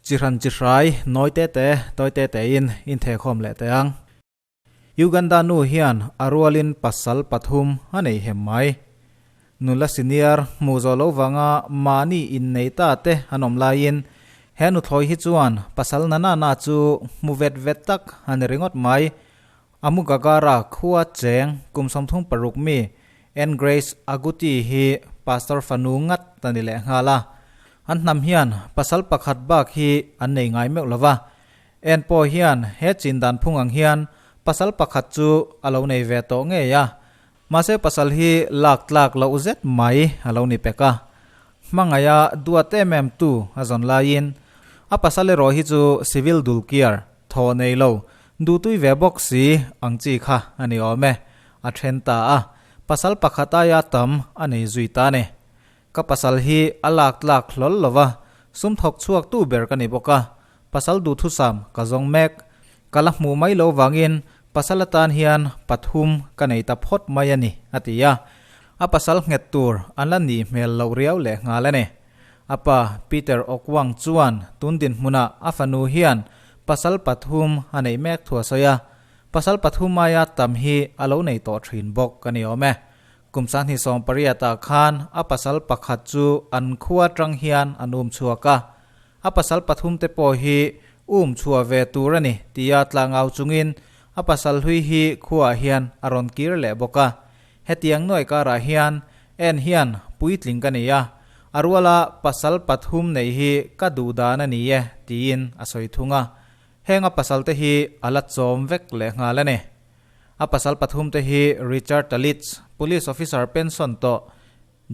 Chi hran chi hrai nawi te te, tawi te tein in thehkhawm leh teh ang. Uganda nu hian a rualin pasal pathum a nei hem mai. Nula senior hmuh zawh loh vanga mahni innei ta te an awm laiin he nuthlawi hi chuan pasal na na na chu hmu vet vet tak a ni ringawt mai. Amugagara khua cheng kum 36 mi Ann Grace Aguti hi pastor fanu ngat a ni lehnghal a. An hnam hian pasal pakhat bak hi an nei ngai meuh lova. En pawh hian he chin dan phung ang hian pasal pakhat chu a lo nei ve tawh ngei a, mahse pasal hi lak tlak loh zet mai a lo ni pek a. Hmangaih a duat em em tu a zawn laiin a pasal erawh hi chu civil dulkiar thaw nei lo, duhtui ve bawk si ang chi kha a ni awm e, a then ta a, pasal pakhat aia tam a nei zui ta a ni. Ka pasal hi a lak tlak hlawl lo va, sum thawk chhuak tu ber ka ni bawk a, pasal duhthusam ka zawng mek. Ka la hmuh mai lo vangin pasal atan hian pathum ka nei ta phawt mai a ni, a ti a. A pasal nghet tur an la nih hmel loh riau leh nghal a ni. A pa Peter Okwang chuan tun dinhmunah a fanu hian pasal pathum a neih mek thu a sawi a, pasal pathum aia tam hi a lo nei tawh thin bawk a ni awm e. Kum 2018 ah khan a pasal pakhat chu an khua atang hian an um chhuak a, A pasal pathum te pawh hi um chhuah ve tur a ni tia tlangau chungin a pasal hlui hi khuaah hian a rawn kir leh bawk a. Hetiang nuai karah hian en hian puitling ka nei a, a ruala pasal pathum neih hi ka duh dan a ni e tiin a sawi thung a. Heng a pasal te hi a la chawm vek leh nghal a ni. A pasal pathum te hi Richard Talitz, Police Officer pension tawh,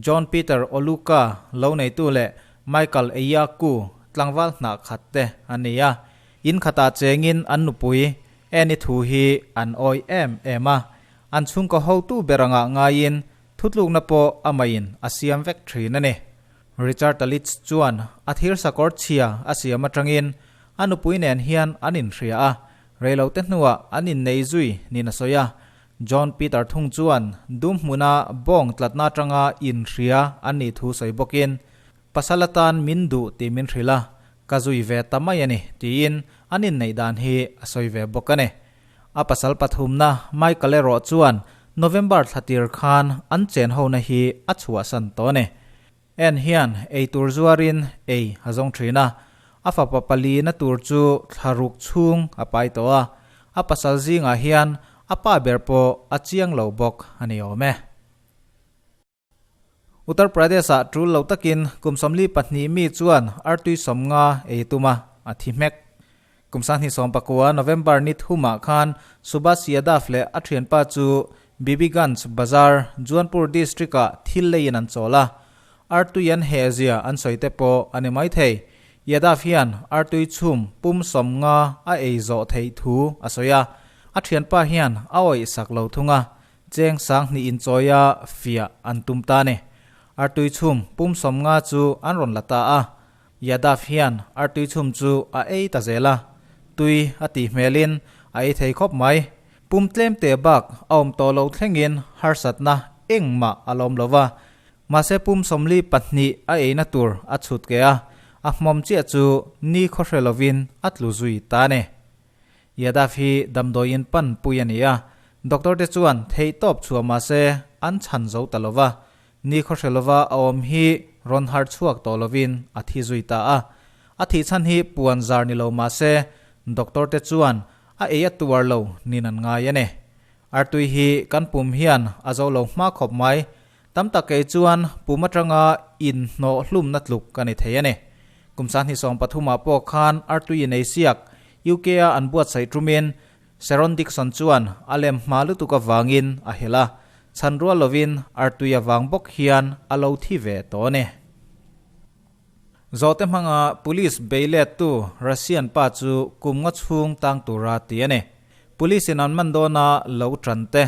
John Peter Oluka lo neitu leh Michael Eyaku tlangval hnah khat te an ni a, in khatah chengin an nupui Annie thu hi an awih em em a, an chhungkaw hotu ber angah ngaiin thutlukna pawh amahin a siam vek thin a ni. Richard Talitz chuan a thir sakawr chhia a siam atangin a nupui nen hian an inhria a, reilote hnuah an innei zui niin a sawi a, John Peter thung chuan dum hmuna bawng tlatna atanga inhria an nih thu sawi bawkin, Pasal atan min duh tih min hrilh a, ka zui ve ta mai a ni, tiin an inneih dan hi a sawi ve bawk a ni. A pasal pathumna Michael erawh chuan November thla tir khan an chen hona hi a chhuahsan tawh a ni. En hian ei tur zuarin ei a zawng thin a, a fapa palina tur chu thla ruk chhung a pai tawh a, a pasal zingah hian a pa ber pawh a chiang lo bawk a ni awm e. Uttar Pradesh-ah tul lo takin kum 42 mi chuan artui 50 ei tum a, a thi hmek. Kum 2019 November ni thumah khan Subhash Yadav leh a thianpa chu Bibiganj Bazar, Juanpur District-ah thil leiin an chawl a. Artui an hehzia an sawi te pawh a ni maithei. Yadav hian artui chhum pum 50 a ei zawh theih thu a sawi a, a thianpa hian a awih sak lo thung a, cheng 2000 inchawia fiah an tum ta a ni. Artui chhum pum 50 chu an rawn la ta a. Yadav hian artui chhum chu a ei ta zel a, tui a tih hmelin a ei thei khawp mai. Pum tlem te bak a awm tawh loh thlengin harsatna engmah a la awm lo va, mahse pum 42 a eina tur a chhut ke a, a hmawm chiah chu ni khawhre lovin a tlu zui ta a ni. Yadav hi damdawiin pan pui a ni a, doctor te chuan theihtawp chhuah mahse an chhan zo ta lo va, Ni khawhre lova a awm hi rawn har chhuak tawh lovin a thi zui ta a. A thih chhan hi puan zar ni lo mah se, doctor te chuan a ei a tuar lo nin an ngai a ni. Artui hi kan pum hian a zo lo hma khawp mai. Tam tak kei chuan pum atanga inhnawh hlumna tluk ka ni thei a ni. Kum 2013 ah pawh khan artui inei siak UK a an buatsaih tumin Sharon Dixon chuan a lem hma lutuk avangin a hel a, chhan rual lovin artui avang bawk hian a lo thi ve tawh a ni. Zawhte hmanga police bei lettu Russian pa chu kum nga chhung tang tura ti a ni. Police in an man dawna lo tan te,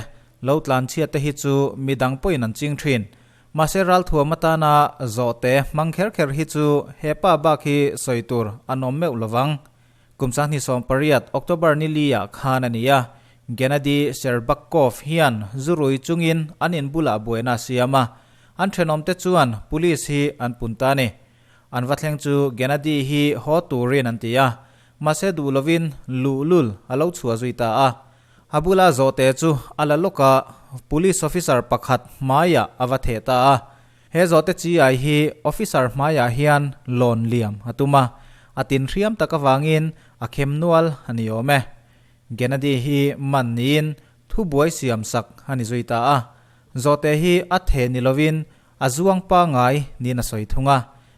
lo tlanchhiat te hi chu midang pawhin an ching thin. Mahse ralthuam atana zawhte hmang kher kher hi chu he pa bak hi sawi tur an awm meuh lovang. Kum 2018 October ni li ah khan a ni a, Gennady Sherbakov hian zurui chungin an in bulah buaina a siam a, an thenawmte chuan police hi an pun ta a ni. An va thleng chu Gennady hi haw turin an ti a, mahse duh lovin luhlul a lo chhuah zui ta a. A bula zawhte chu a la lawk a, police officer pakhat hmaiah a va theh ta a. He zawhte chi ai hi officer hmaiah hian lawn liam a tum a, a tin hriam tak avangin a khem nual a ni awm e. Gennady hi man niin thubuai siam sak a ni zui ta a. Zawhte hi a theh ni lovin A zuang pangai niin a sawi thung a,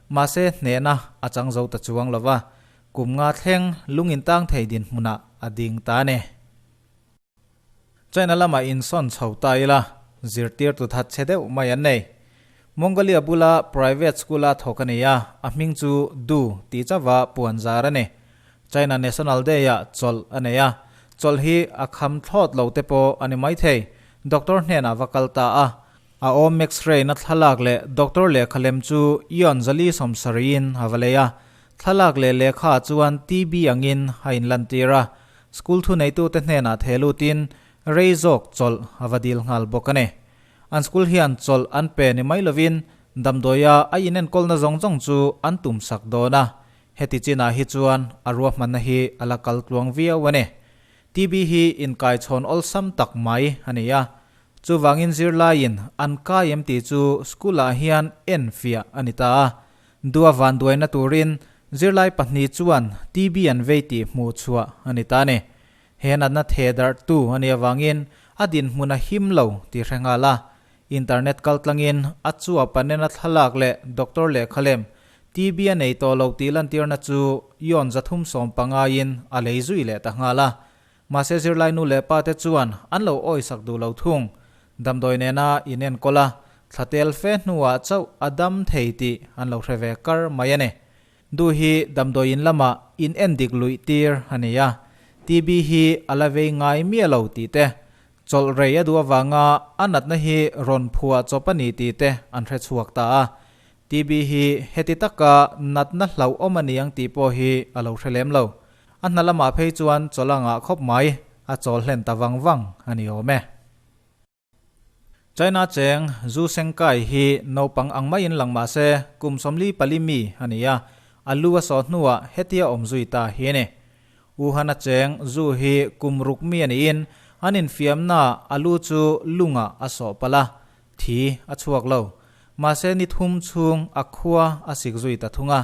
mahse hnehna a chang zo ta chuang lo va, kum nga thleng lung intang thei dinhmunah a ding ta a ni. China lamah insawn chho ta ila, zirtirtu that chhe deuh mai an nei. Mongolia bula private school-a thawk a ni a, a hming chu Du tih chauha puan zar a ni. China National Day-ah chawlh a nei a, chawlh hi a kham thlawt lo te pawh a ni maithei, doctor hnenah va kal ta a, A awm X-ray na thlalak leh doctor lehkha lem chu Ion Zali sawmsarih-in a va lei a. Thlalak leh lehkha ah chuan TB angin a inlantir a. School thuneitute hnenah theh lutin rei zawk chawlh a va dil nghal bawk a ni. An school hian chawlh an pe ni mai lovin damdawia a inenkawlna zawng zawng chu an tumsak dawn a. Heti chinah hi chuan a ruahmanna hi a la kal tluang viau a ni. TB hi inkaichhawn awlsam tak mai a ni a. Chuvangin zirlaiin an kai em tih chu school-ah hian en fiah a ni ta a. Dua vanduaina turin zirlai pahnih chuan TB an vei tih hmuh chhuah a ni ta a ni. He natna theh darhtu a nih avangin a dinhmun a him lo tih hre nghal a. Internet kaltlangin a chuap a nena thlalak leh doctor lehkha lem TB a nei tawh lo tih lantirna chu yawn 315 in a lei zui leh ta nghal a. Mahse zirlai nu leh pa te chuan an lo awisak duh lo thung. Damdawi nena inenkawl a, thla tel fe hnuah chauh a dam thei tih an lo hre ve kar mai a ni. Du hi damdawi in lamah in endik luih tir a ni a, TB hi a la vei ngai miah lo tih te, chawlh rei a duh avanga a natna hi rawn phuah chawp a ni tih te an hre chhuak ta a. TB hi heti taka natna hlauhawm a ni ang tih pawh hi a lo hre lem lo. A hna lamah phei chuan chawlh a ngah khawp mai, a chawl hlen ta vang vang a ni awm e. China cheng Zhu Shengkai hi naupang ang maiin lang mah se kum 44 mi a ni a, a lu a sawh hnuah hetia awm zui ta hi a ni. Wuhan-a cheng Zhu hi kum ruk mi a niin an infiamnaah a lu chu lungah a sawh palh a, thi a chhuak lo. Mahse ni thum chhung a khua a sik zui ta thung a,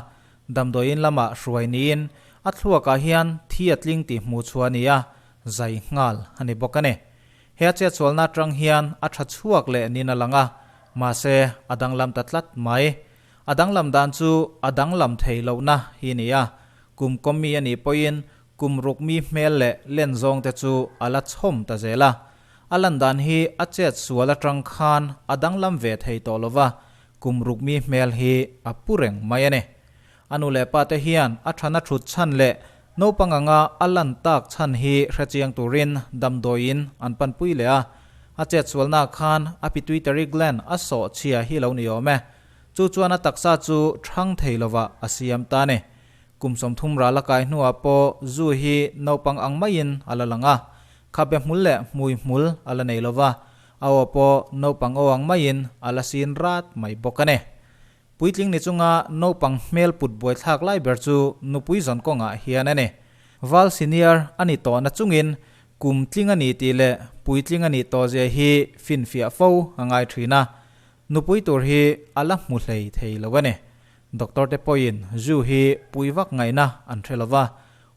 Damdawiin lamah hruai niin a thluakah hian thi a tling tih hmuh chhuah a ni a, zai nghal a ni bawk a ni. He a chetsualna atang hian a tha chhuak leh niin a lang a, mahse a danglam ta tlat mai. A danglam dan chu a danglam thei lohna hi a ni a, kum kawmi a nih pawhin kum ruk mi hmel leh len zawng te chu a la chhawm ta zel a. A lan dan hi a chetsual atang khan a danglam ve thei tawh lo va, Kum ruk mi hmel hi a pu reng mai a ni. A nu leh pa te hian a thana thut chhan leh naupang anga a lan tak chhan hi hrechiang turin damdawiin an panpui leh a. A chetsualnaah khan a pituitary gland a sawh chhia hi lo ni awm e. Chu chuan a taksa chu thang thei lovah a siam ta a ni. Kum 30 ral a kai hnuah pawh zu hi naupang ang maiin a la lang a. Khabe hmul leh hmui hmul a la nei lova, A aw pawh naupang aw ang maiin a la sin rat mai bawk a ni. Puitling ni chunga naupang hmel put buaithlak lai ber chu nupui zawn kawngah hian a ni. Val senior a ni tawh na chungin kum tling a ni tih leh puitling a nih tawh zia hi finfiah fo a ngai thin a. Nupui tur hi a la hmu hlei thei lo a ni. Doctor te pawhin zu hi pui vak ngaihna an hre lo va.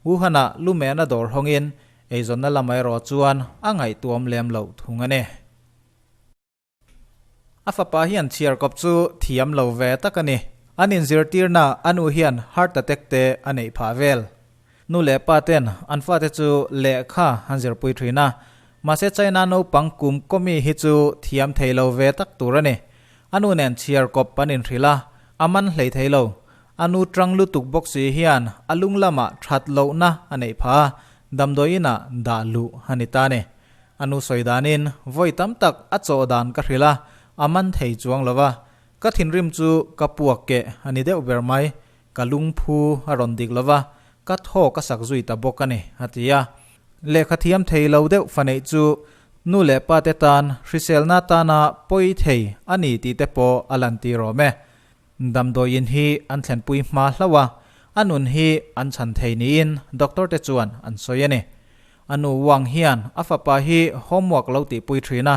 Wuhan-ah lumehna dawr hawngin Eizawnna lam erawh chuan a ngaihtuam lem loh thung a ni. A fapa hian chhiar kawp chu thiam lo ve tak a ni. An inzirtirna a nu hian heart attack te a neih phah vel. Nu leh pa ten an fate chu lehkha an zirpui thin a, mahse China naupang kum kawmi hi chu thiam thei lo ve tak tur a ni. A nu nen chhiar kawp an inhrilh a, a man hlei thei lo. A nu tang lutuk bawk si hian a lung lamah that lohna a neih phah a, damdawi inah dah luh a ni ta ni. A nu sawi danin vawi tam tak a chawh dan ka hrilh a, a man thei chuang lo va. Ka thinrim chu ka puak keh a ni deuh ber mai. Ka lungphu a rawn dik lo va, ka thaw ka sak zui ta bawk a ni, a ti a. Lehkha thiam thei lo deuh fa neih chu nu leh pa te tan hriselna tana pawi thei a ni tih te pawh a lantir awm e. Damdawiin hi an thlenpui hma hlauh a, a nun hi an chhan thei niin doctor te chuan an sawi a ni. A nu Wang hian a fapa hi homework lo tihpui thin a,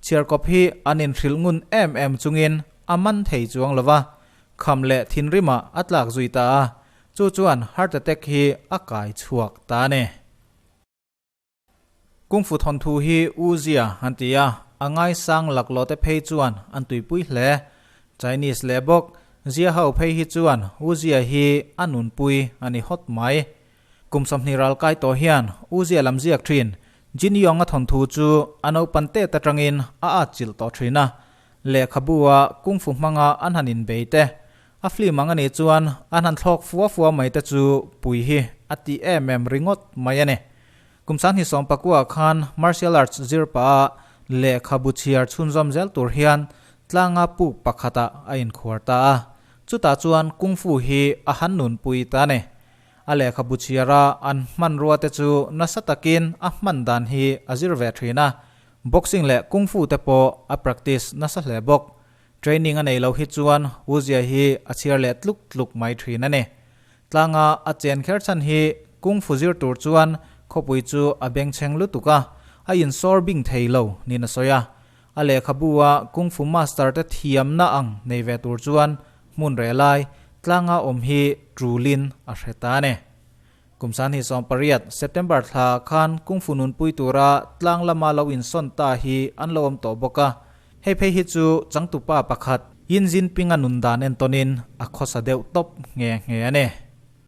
chhiarkawp hi an inhrilh ngun em em chungin a man thei chuang lo va, kham leh thinrimah a tlak zui ta a, chu chuan heart attack hi a kai chhuak ta a ni. Kung Fu thawnthu hi U Zia an ti a, a ngaisang laklawh te phei chuan an tuipui hle. Chinese leh bawk Zia ho phei hi chuan U Zia hi a nunpui a ni hawt mai. Kum 20 ral kai tawh hian U Zia lam ziak thin Jin Yong-a thawnthu chu a naupan tet atangin a atchilh tawh thin a, lehkhabu-a Kung Fu hmanga an han inbei te, a film ang a nih chuan an han thlawk fua fua mai te chu pui hi a ti em em ringawt mai a ni. Kum 2019 khan martial arts zir pah a lehkhabu chhiar chhunzawm zel tur hian tlanga puk pakhatah a inkhuar ta a, chutah chuan Kung Fu hi a han nunpui ta a ni. A lehkhabu chhiara an hmanrua te chu nasa takin a hman dan hi a zir ve thin a, boxing leh Kung Fu te pawh a practice nasa hle bawk. Training a nei lo hi chuan Uzia hi a chhiar leh tluk tluk mai thin a ni. Tlanga a chen kher chhan hi Kung Fu zir tur chuan khawpui chu a bengchheng lutuk a, a insawr bing thei lo niin a sawi a. A lehkhabu a Kung Fu master te thiamna ang nei ve tur chuan hmun reh lai tlanga awm hi tulin a hre ta a ni. Kum 2018 September thla khan Kung Fu nunpui tura tlang lama lo insawn ta hi an lo awm tawh bawk a. Hei phei hi chu changtupa pakhat Yin Jinping-a nun dan entawnin a khawsa deuh tawp nghe nghe a ni.